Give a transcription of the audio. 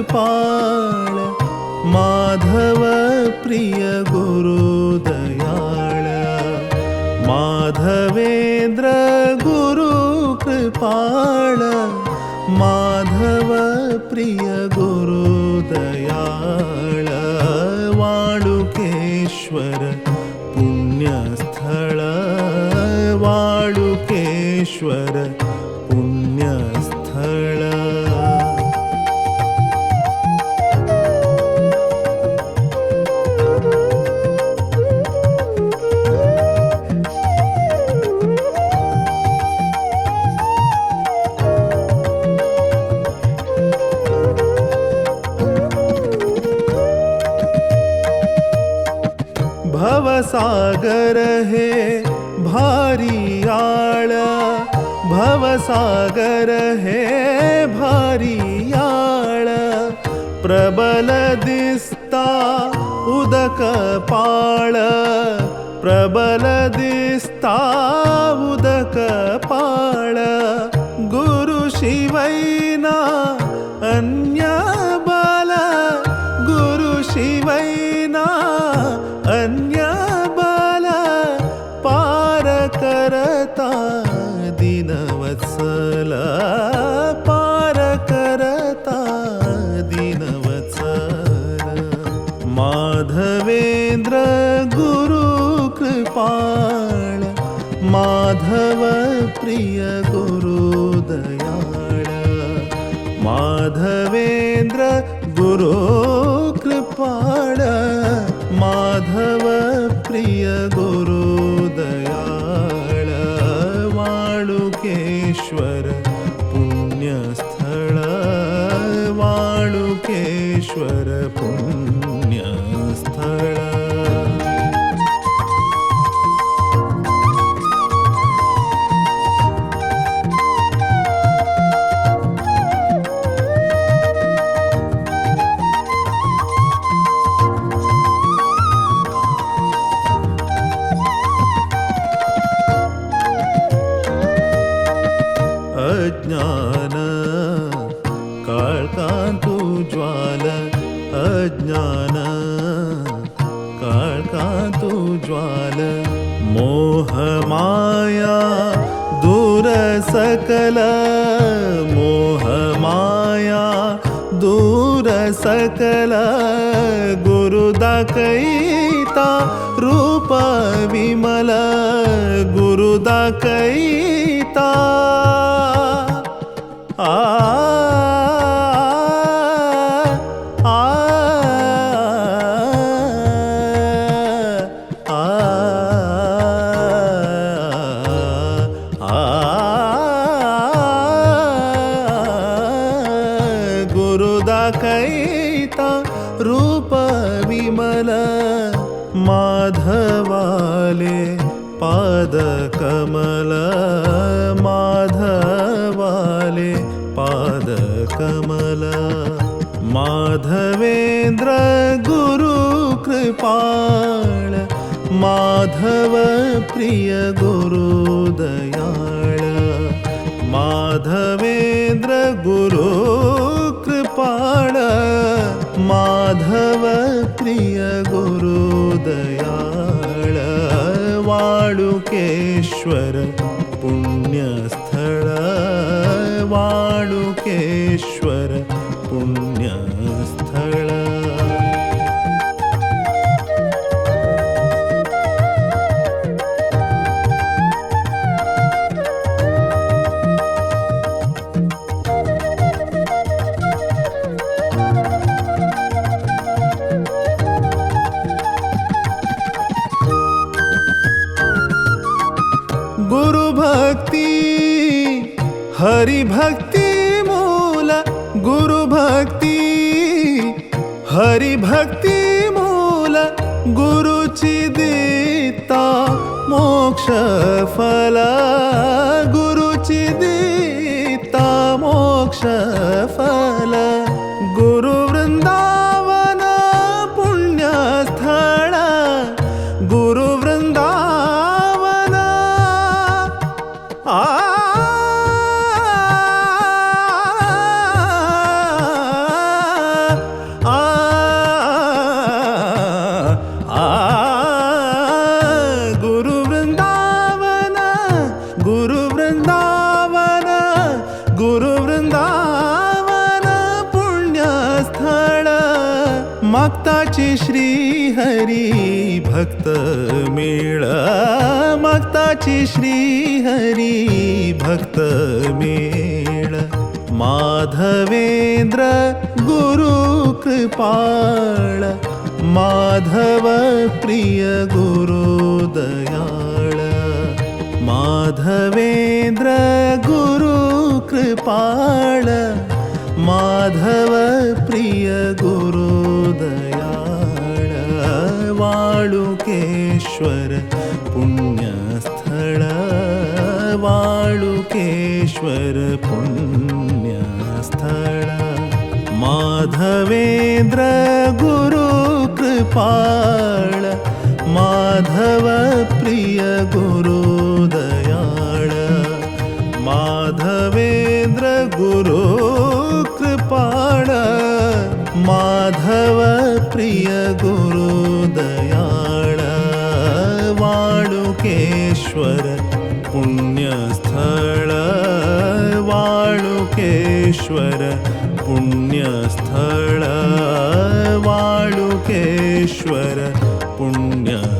कृपाळ माधव प्रिय गुरु दयाळ माधवेंद्र गुरु कृपाळ माधव प्रिय गुरु दयाळ वाळुकेश्वर पुण्यस्थळ वाळुकेश्वर पुण्यस्थळ। भवसागर हे भारी आळ भवसागर हे भारी आळ प्रबल दिसता उदक पाळ प्रबल दिसता उदक पाळ गुरु शिवैना अन्य बल गुरु शिवैना अन्य बल पार करता दीनवत्सल पार करता दीनवत्सल माधवेंद्र गुरु कृपाळ माधव प्रिय गुरु दयाळ माधवेंद्र गुरु कृपाळ माधव प्रिय गुरु दयाळ वाळुकेश्वर पुण्यस्थळ वाळुकेश्वर पुण्यस्थळ। अज्ञान काळकांतु ज्वाल अज्ञान काळकांतु ज्वाल मोह माया दूर सकल मोह माया दूर सकल गुरु दाखयता रूप विमल गुरु दाखयता आ आ आ आ गुरु दाखयता रूप विमल माधवाले पाद कमल माधवाले पाद कमल माधवेंद्र गुरु कृपाळ माधव प्रिय गुरु दयाळ माधवेंद्र गुरु कृपाळ माधव प्रिय गुरु दयाळ वाळुकेश्वर पुण्यस्थळ वाळुकेश्वर पुण्यस्थळ। गुरु भक्ति हरि भक्ति मूल गुरु भक्ति हरि भक्ति मूल गुरुची देता मोक्ष फल गुरुची देता मोक्ष फल गुरु वृंदावन पुण्यस्थळ गुरु वृंदावन आ श्री हरी भक्त मेळ, मागताची श्री हरी भक्त मेळ। माधवेंद्र गुरु कृपाळ, माधव प्रिय गुरु दयाळ। माधवेंद्र गुरु कृपाळ, माधव प्रिय गुरु दयाळ। वाळुकेश्वर पुण्यस्थळ, वाळुकेश्वर पुण्यस्थळ। माधवेंद्र गुरु कृपाळ, माधव प्रिय गुरु दयाळ। माधवेंद्र गुरु कृपाळ, माधव प्रिय गुरु दयाळ। वाळुकेश्वर पुण्यस्थळ, वाळुकेश्वर पुण्यस्थळ। वाळुकेश्वर पुण्यस्थळ।